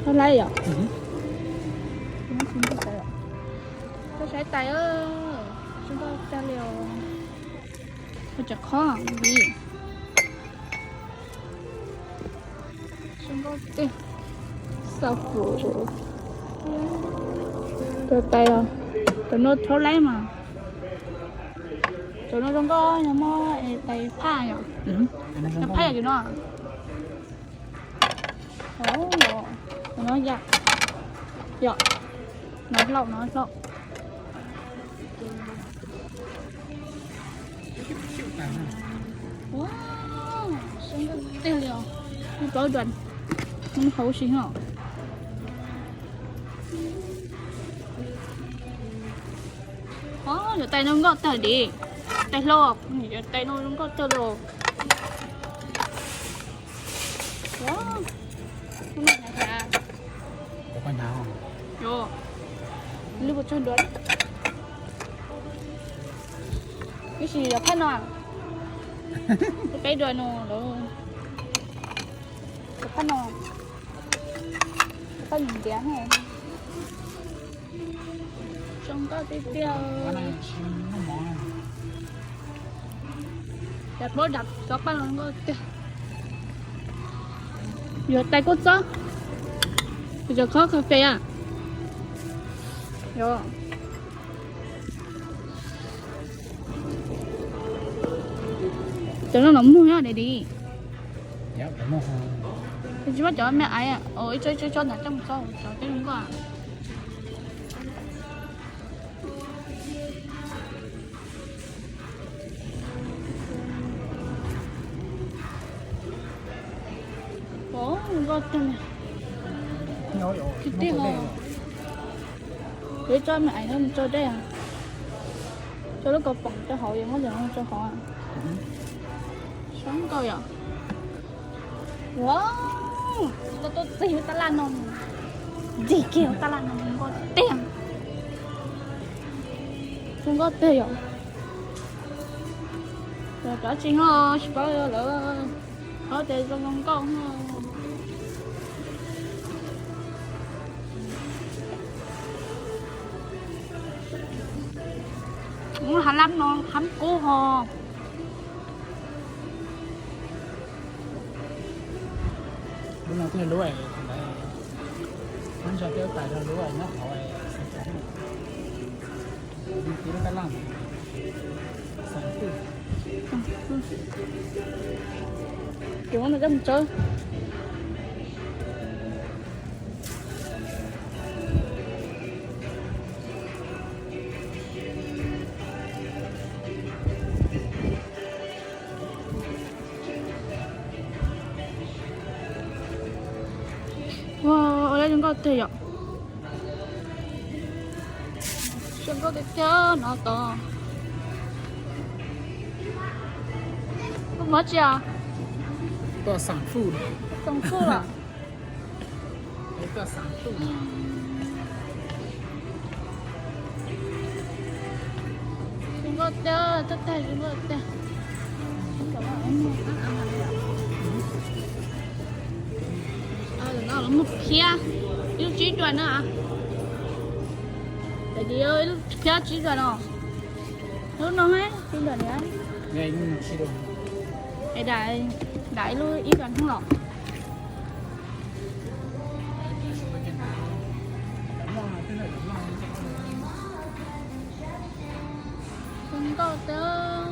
Thab laib yom. Koj saib tais, zoo nkauj tag li os. Koj tseem qhov li. Zoo nkauj tiag. Xav pum. Cov tais os, cov no thaub laib mas. Cov no zoo nkauj, nyob muab tais phaj yom. Tais phaj yom, cov no. Cov no yam, yom, no hlaum, no hlaum. Zoo nkauj tiag li os. Ib plaub duas, noj hauv si os. Cov tais no nkauj tag li, tais hlau, cov tais no zoo nkauj tag li. Ua, lub puas tsawg duas? Ib sim yog phaj no, peb duas no lawm. Yog phaj no, phaj ntiav. Zoo nkauj tiag tiag. Cov paub dam cov paj no nkauj tiag. Yuav tais kua txob, kuv cov khob cà phê a. Yog. Cov no los muag nyob deb di. Tsis muab cov me aiv ib tsob ib tsob ntawd coj mus txog cov peb zoo nkauj. Zoo nkauj tiag. Tsis tiag os. Kuv ib tsob me aiv no tso dej, tso lub kaus poom rau hauv, yuav muab cov no rau hauv. Zoo nkauj yom. Ua, tau tuaj txig lub tab laj no, ntxig kiag lub tab laj no zoo nkauj tiag. Zoo nkauj tiag yom. Cov tsis ho tsis paub lawm, qhov tias zoo nkauj. Hav lab no hab kub ho. Lub no thiaj lub, lub ntsa thiab tais rau lub nyob hauv xeev Khav. Tiv lub tab laj, xeev Khav. Cov no coj mus tsawb. Ua, ua zoo nkauj tiag yom. Zoo nkauj tiag tiag no tod. Koj muab tsi os? Tuaj xam fuj. Xam fuj los? Tuaj xam fuj. Zoo nkauj tiag, tag tag zoo nkauj tiag. Muag phiab, ib lub tsib duas na. Ib lub phiab tsib duas no. Lub no tsib duas na. Dam ib lub ib duas hnub los. Zoo nkauj tiag.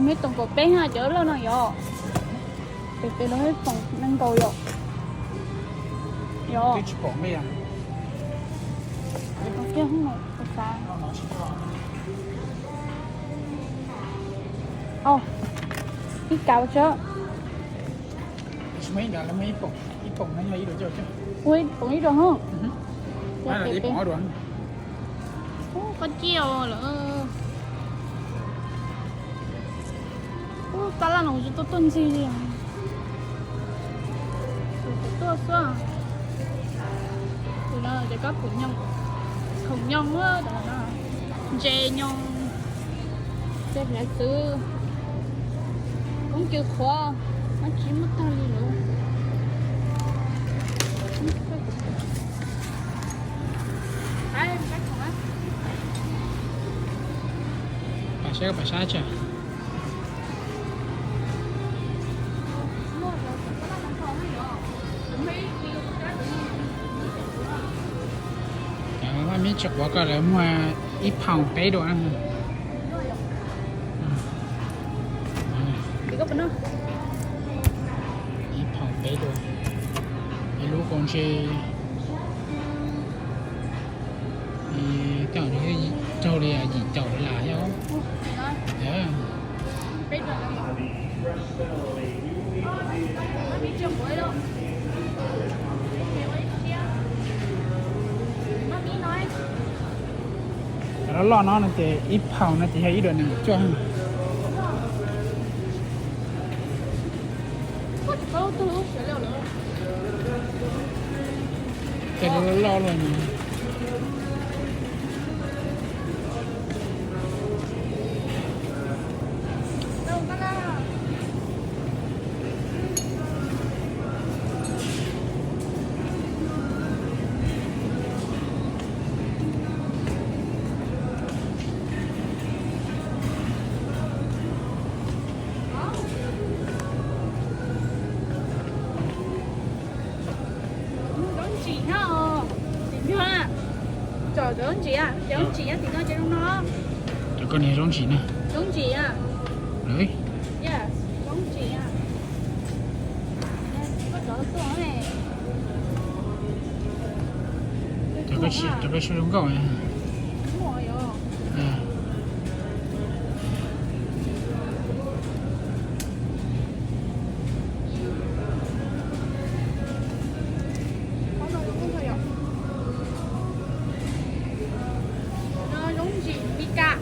Me toom kaum peb ha cov loj no yom. Pem pem no toom nees nkaum yom. Yog. Kiag hnub no xav. Au, ib kav tso. Ua ib poom ib duas hov. Ib poom ib duas. Pob ciaj lawm. Ub, tab laj no tsis tuaj tuaj ntxig li. Tuaj xwb. Tus no ces kab pum nyoos, khoom nyoos, ntses nyoos, tej hlav txwv, koob cw qhuav, dab tsi muaj tag li lawm. Pam saib, pam saib tsa. Maj mib tsis quav ko lawv muag ib phaus peb dua na. Ib phaus peb dua. Ib lub koo ntshe tej zaum raug li yim caum dollar thiab. Cov loj loj no no ces ib phaus no ces yog ib dua nees cuaj. Tej loj loj luaj no. Zaub ntsim na, tim nyuag na. Tsom cov zaub ntsim, cov zaub ntsim nyob tim no ces zoo no. Cov koj niag zaub ntsim na. Zaub ntsim a. Zaub ntsim a. Koj cov tuaj ne. Cov koj siab zoo nkauj. No zaub ntsim Mis Kas.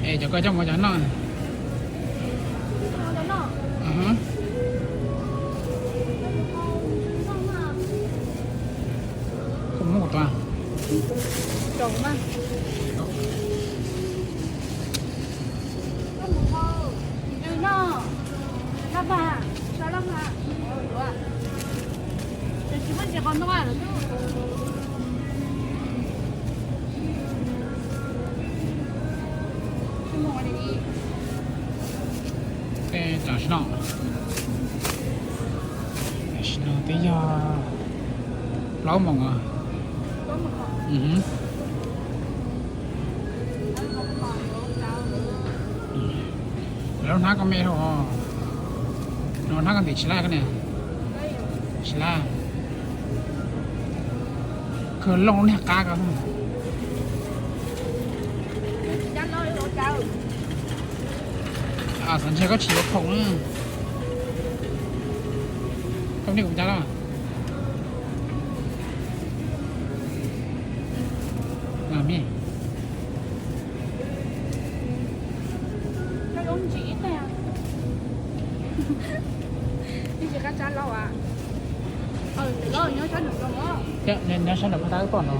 Es cov koj coj mus cov noj. Koj muab kuv tua. Tej tam sim no, tam sim no twb yog plaub moos os. Lawv hnab koj me dhau, no hnab koj ntim tsis laj koj niam. Tsis laj. Kawg loj niag qab ko. Xav ntshe koj tsis yuav khoom na. Koj niam kuv cab los. Mas me. Nyob sab nram phab tab tom no.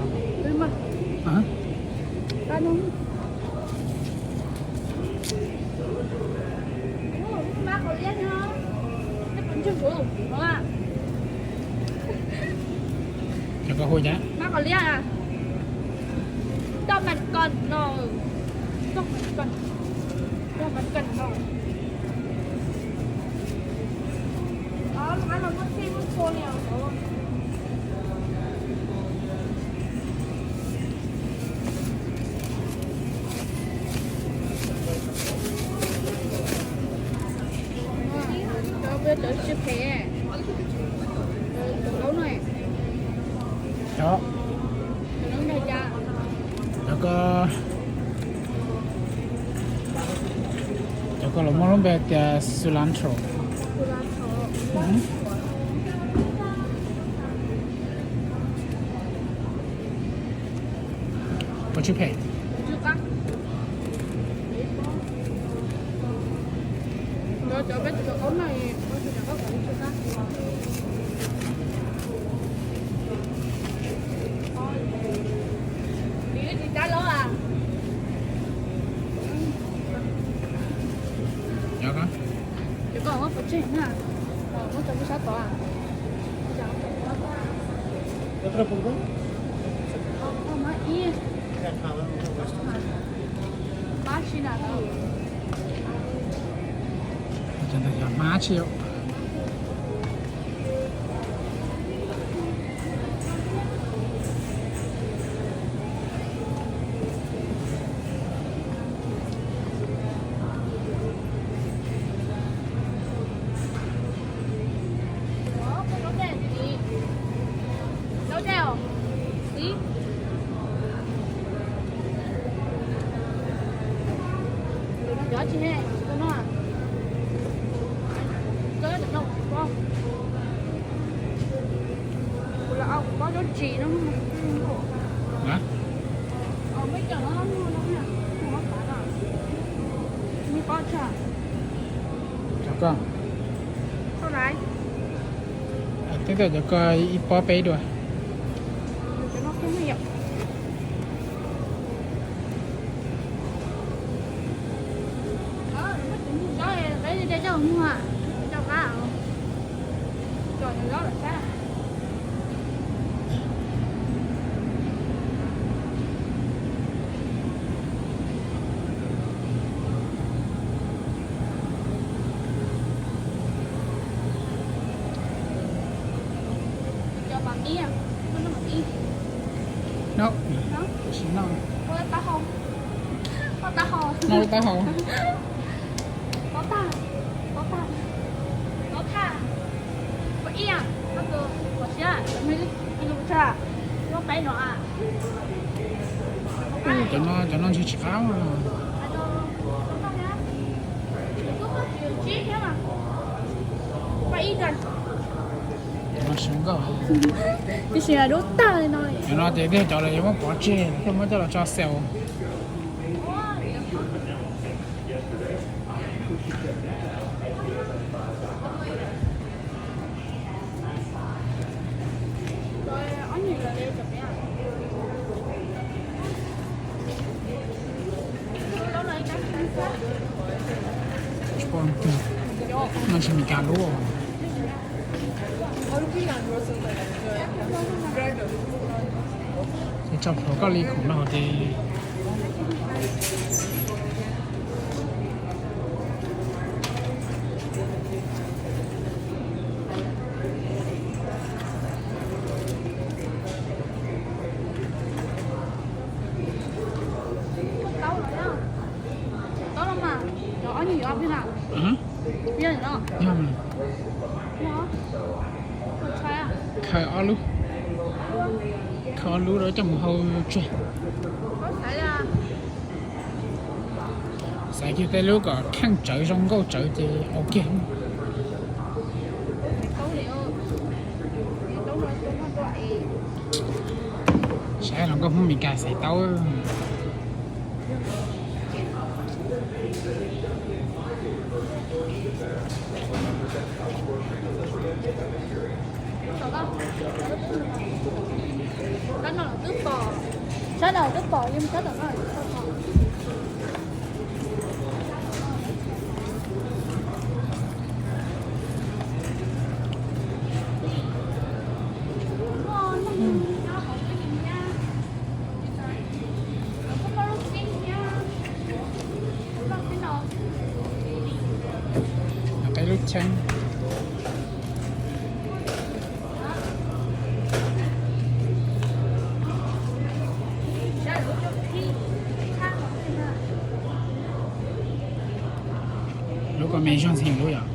Cov koj hu cas? Mab qos liab, toj mas kos no, toj mas kos, toj mas kos no. Cov, cov ko, cov ko los muaj lub npe tias cilantro. Puas tsis phem? Cov ko, cov ko muab pov tseg na, muab tso pub sab tod. Otro poco. Hmab tsi na. Cov ntawd yog hmab tsi. Kuv los kuv pob zaub tsis no. Hã? Cov ko. Twb tau cov ko ib pob peb dua. No, no, no. Noj lub taub hau. Cov no, cov no ntshe tsis qab. Cov no sib nkauj. Tab sis dub tag li no. Cov no ces tiag cov lawv yuav muab pov tseg thiaj muab coj los tso xaus. No tsis Meskas lub. Ces tso plhuav koj li khoom no ces. Khaws ob lub, khaws ob lub rau coj mus hau tseg. Xaiv kiag tej lub kom kheej tsawv zoo nkauj tsawv ces ok. Saib los nkauj Hmoob Meskas xaiv taub. Sab no twb pom, sab no twb pom, yeej sab tom no. Peb lub cheeb. Lub ko me zog ntxhee lub yom.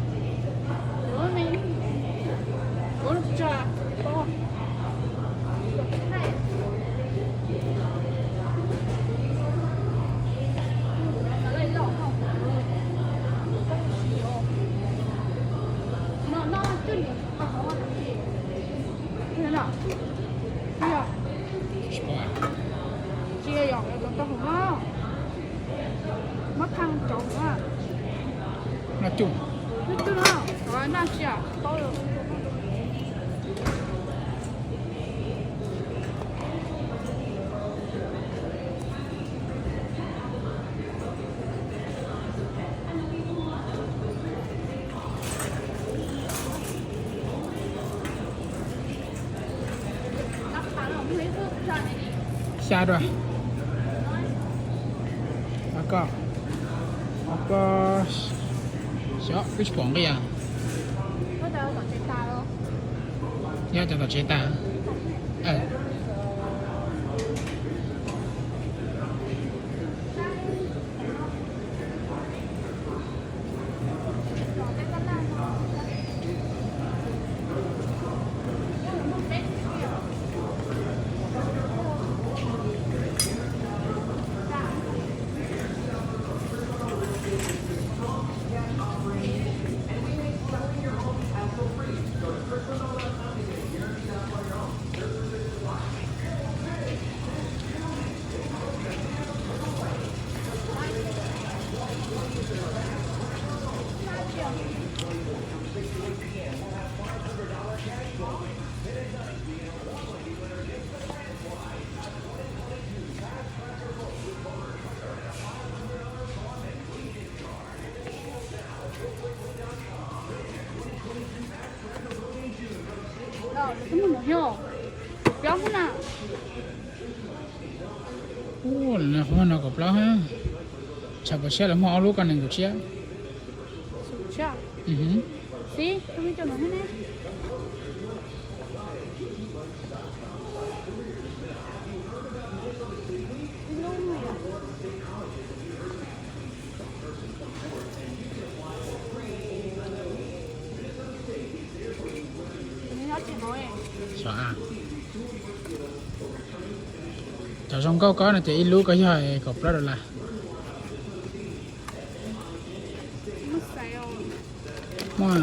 Noj cub. Xya dua. Koj, koj xyov twb tsis pom nqi. Yog cov tom tsev tag. Ub, lawv muag no kaum plaub ha. Tshav puas siab lawv muag ob lub ko nees nkaum tsib. Cov zoo nkauj ko no ces ib lub ko yog kaum plaub dollar. Muaj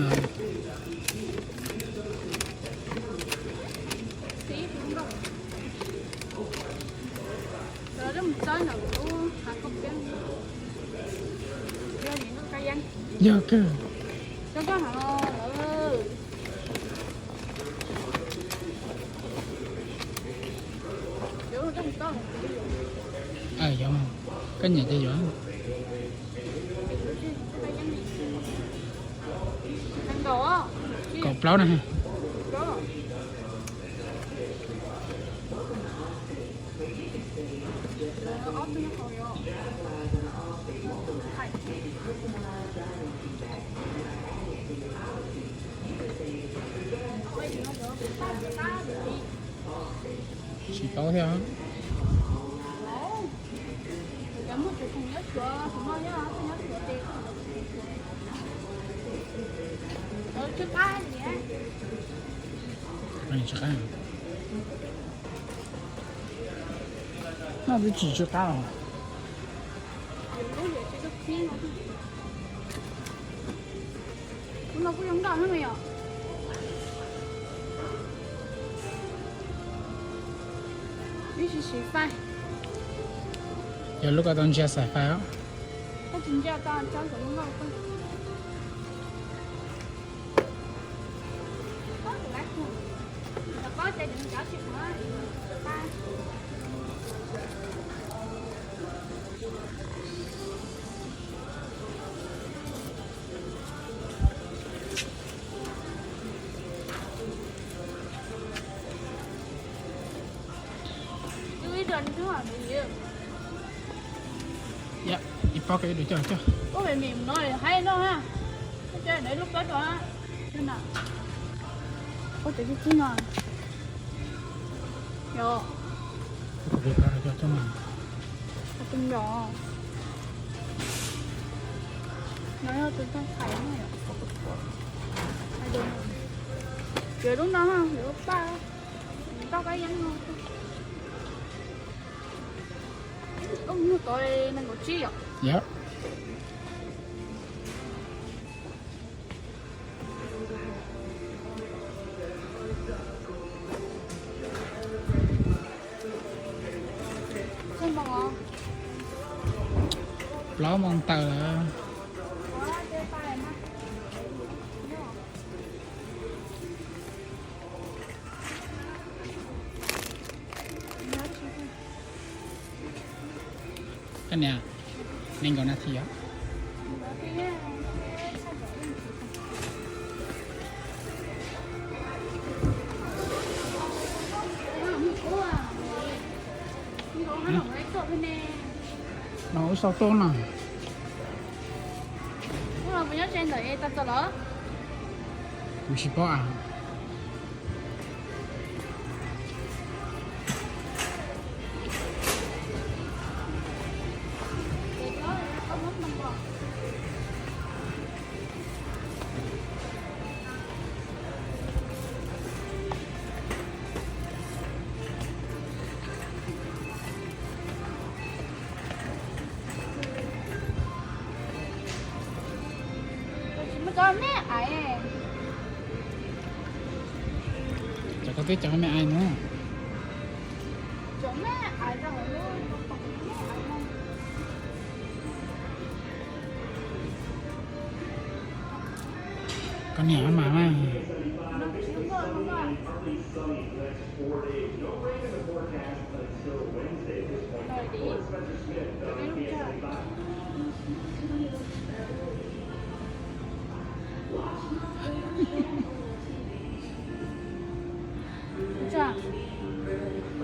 yog kawg. Koj nyiam ces yuav. Kaum plaub na. Tsis paub thiab. Noj twb tsis tsw qab os. Yog lub ko tau ntsia xaim fais os. Ib pob ko ib lub coj coj. Ua cov tib tib no. Yog. Tus yog. No yog tus tag thaiv no yom. Yuav lub no, yuav lub paj, tau kab yeeb no. Ub, muag tod nees nkaum tsib yom. Yog. Plaub moos tawm lawm. Koj niam, nees nkaum nas this os. No ub sau tuaj no. Kuv tsis paub a. Cov koj twb cov me ais no. Koj niam mas mas.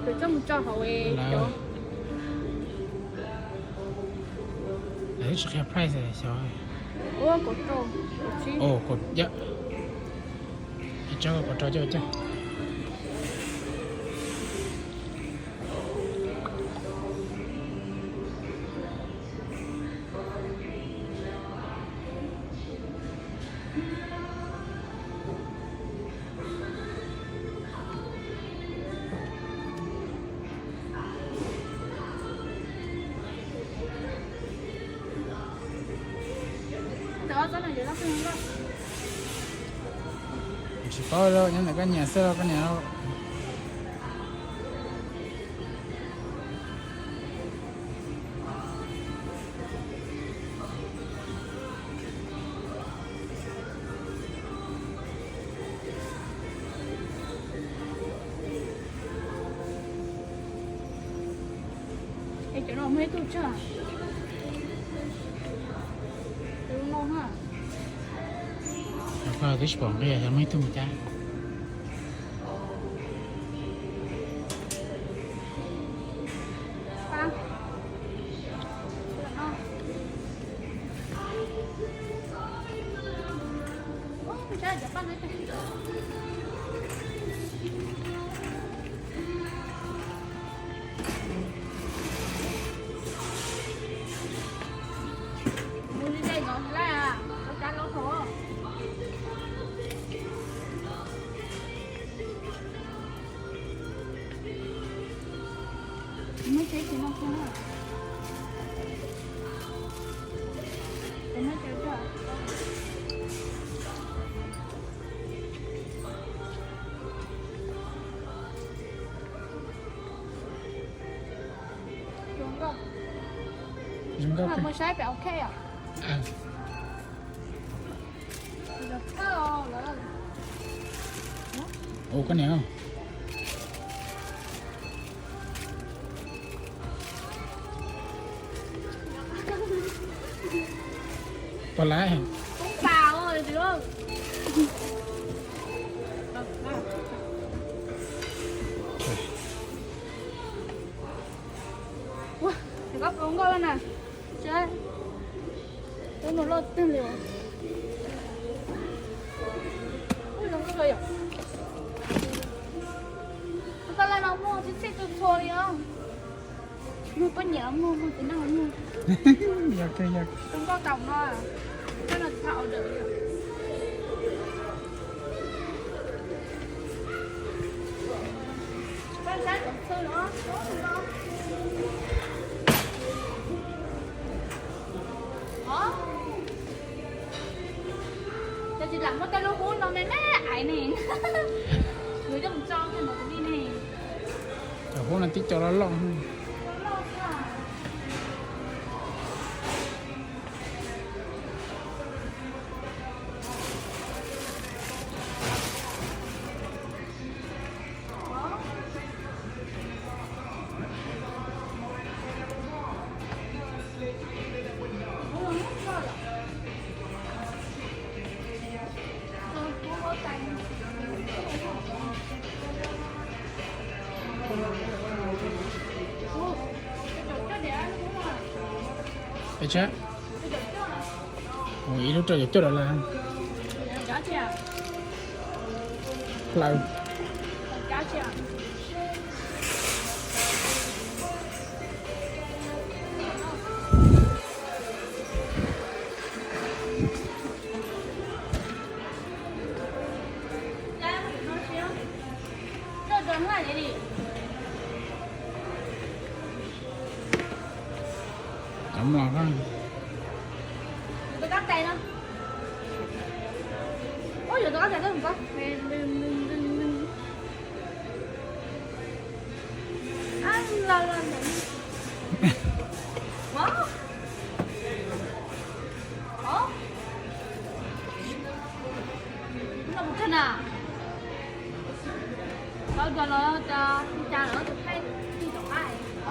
Coj mus tso hauv. Lawv tsis qhia price xyov. Ua kaum rau, kaum tsib. Ua kaum, yog, tso kaum rau coj coj. Tsis paub lawm, nyob ntawm koj niam xwb los koj niam. Es cov no muaj ib tug tsawg? Cov no na. Twb tsis pom nqi, yog muaj ib tug mus cab. Zoo nkauj. Mus saib pem ok os. Ua koj niam. Pom lawm. Ua, koj zoo nkauj na. Twb nws loj twg li. Zoo nkauj yom. Koj laj no muag txhij txhij txhua txhua li os. Muag poj niam muag, muag tiv neej muag. Zoo nkauj tau no. Koj no tsis tau order li. Koj saib cov xwb los. Ces tsis lam muaj tej lub hub no me me aiv ne. Yuav coj mus tso kiag ntawm tus li ne. Cov hub no tib co loj loj. Tsab, ib lub rau caum cuaj dollar. Plaws. Cov mlom ko.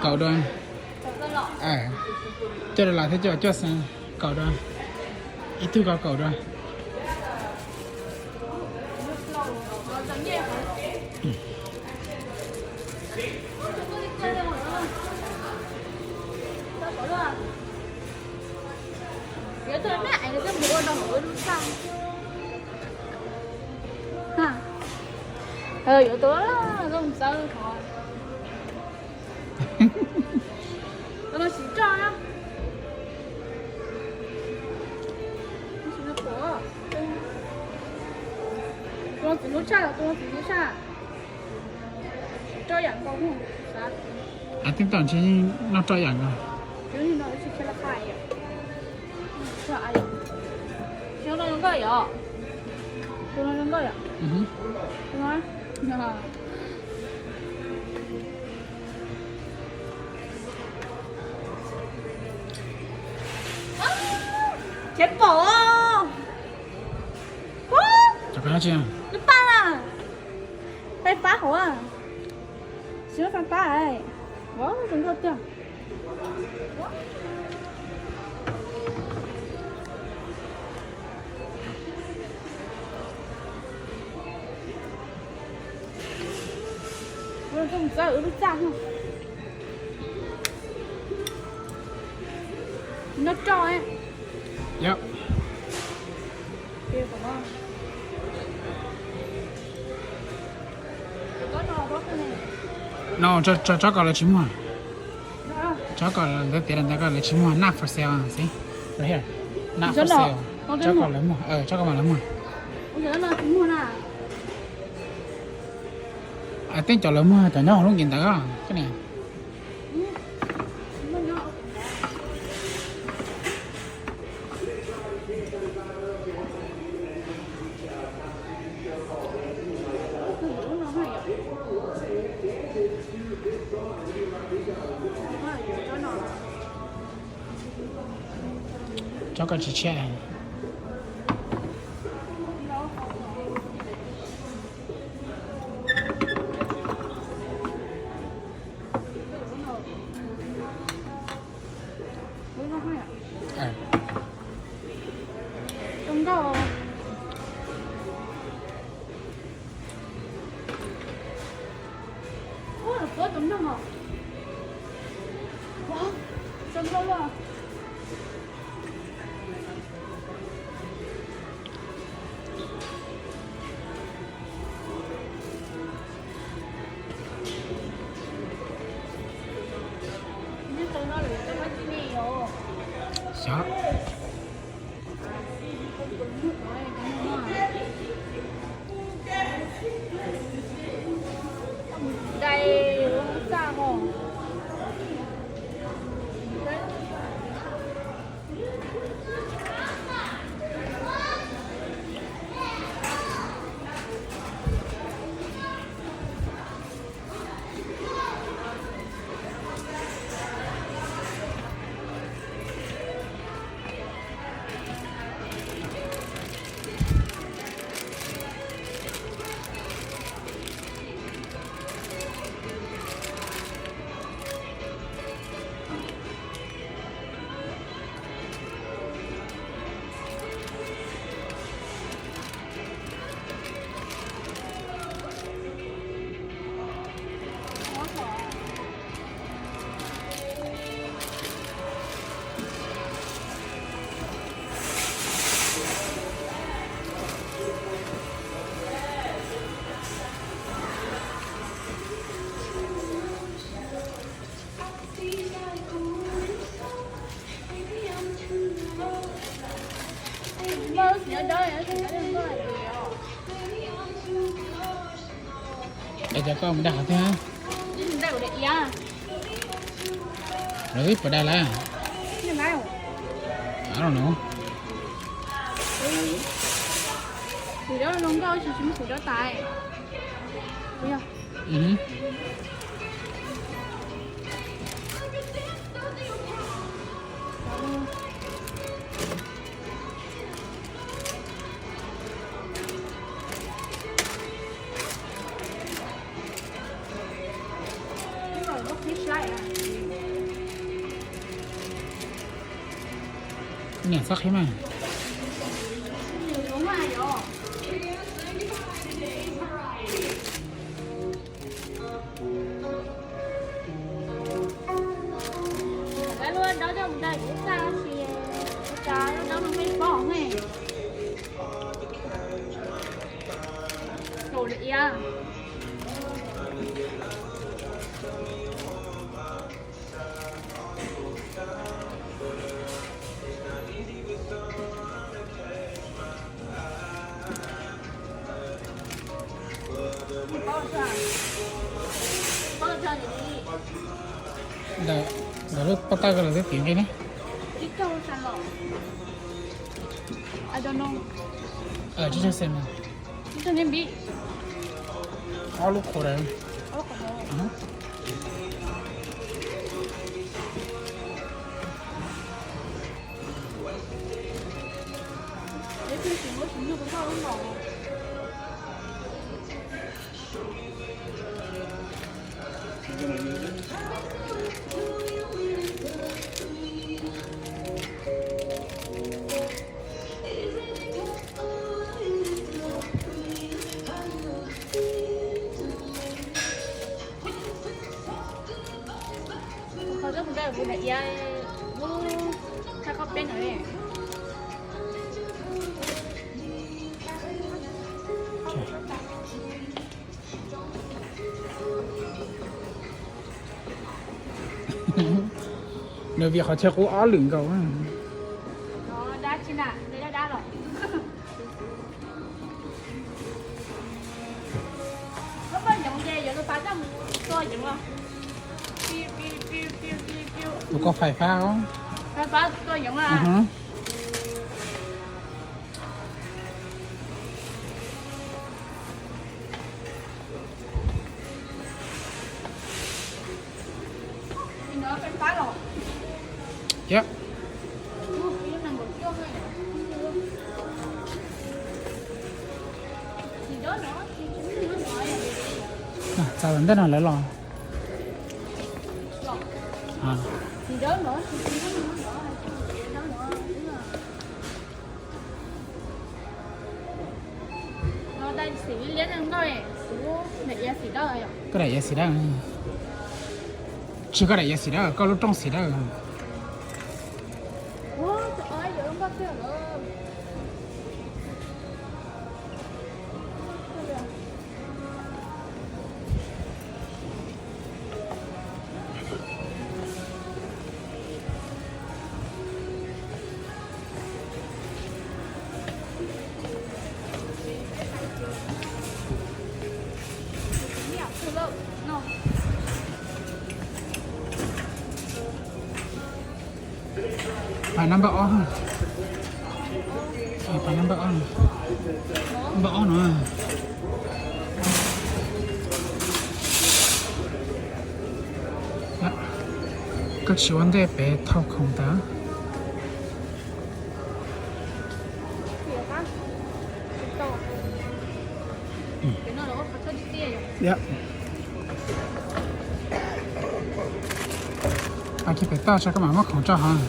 Kaum dollar. Cuaj dollar thiab cuaj, cuaj xees. Kaum dollar. Ib tug kaum kaum dollar. Yuav tus zoo txawv thov. Tus no siv roj na. Tus no txiv hlub tshaj, tus no txiv hlub tshaj. Siv roj yam nkaus xav. Tib tau ntshe yeej noj roj yam nkaus. Tus no zoo nkauj yom. Tus no zoo nkauj yom. Tus no. Tsis pom. Nws paj na. Fais fab hauv. Siv fais fab. Zoo nkauj tiag. Zoo txawv wb lub txaj. Noj roj. No, tsob ko lawv tsis muag. Tsob ko ntawd tias ntawd ko lawv tsis muag, not for sale xwb. Right here. Not for sale. Tsob ko lawv muag, tsob ko mas lawv muag. Tej cov lawv muag cov nyob hauv lub ncev ntawd. Tsob ko tsis tshiab. Xyov. Es cov koj mus dag qhov twg? Lawv ib puas dag lawm? Xim rab zoo nkauj tsis, tsis muaj xim rab tas. Niam txhob qhib mas. Lub dob coj mus da kuv txaj si, cas lub dob no me pob ne. Kaum lawm iab. Ntawm lub pob tawj ko lawv twb piv nqi ne. Tsib caug xees mas. Ob lub qhuav lawm. Qhov txoj mus da kuv daim iav lub thaj koj peb no li. Nws vim qhov chaw qub ob lwm nkaus. Dab tsi na, dab dab los. Koj poj yoov ces yuav tus pas coj mus tua yoov los. Tus koj fais fab, fais fab tua yoov a. Yep. Txav ntej no lawv los. Koj daim iav xim dawb. Tsis, koj daim iav xim dawb, koj lub rooj xim dawb. Pais number ob, pais number ob, number ob no. Koj tsis ua ntej pem thauj khoom tas. Ua kiag pem toj tso koj mam muab khoom tso hov.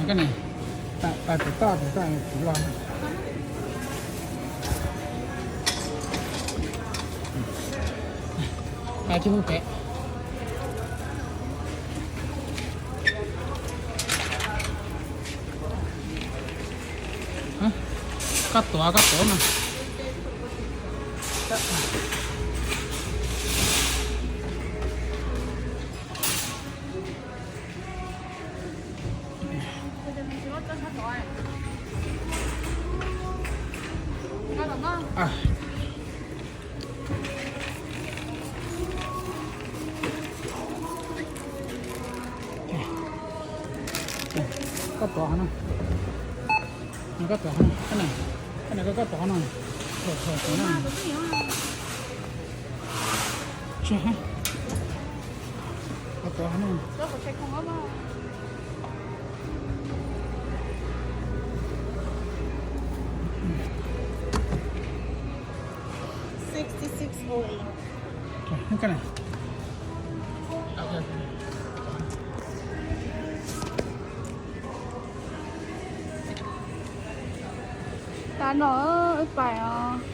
Koj niam, pais pem toj pem toj kuv los. Tsis hu pem. Koj tuav, koj tuav no. Koj tuav no. Koj tuav no, koj na, koj na, koj, koj tuav no. Tsis, koj tuav no. Sixty six forty. Koj na. Tag no wb pais os.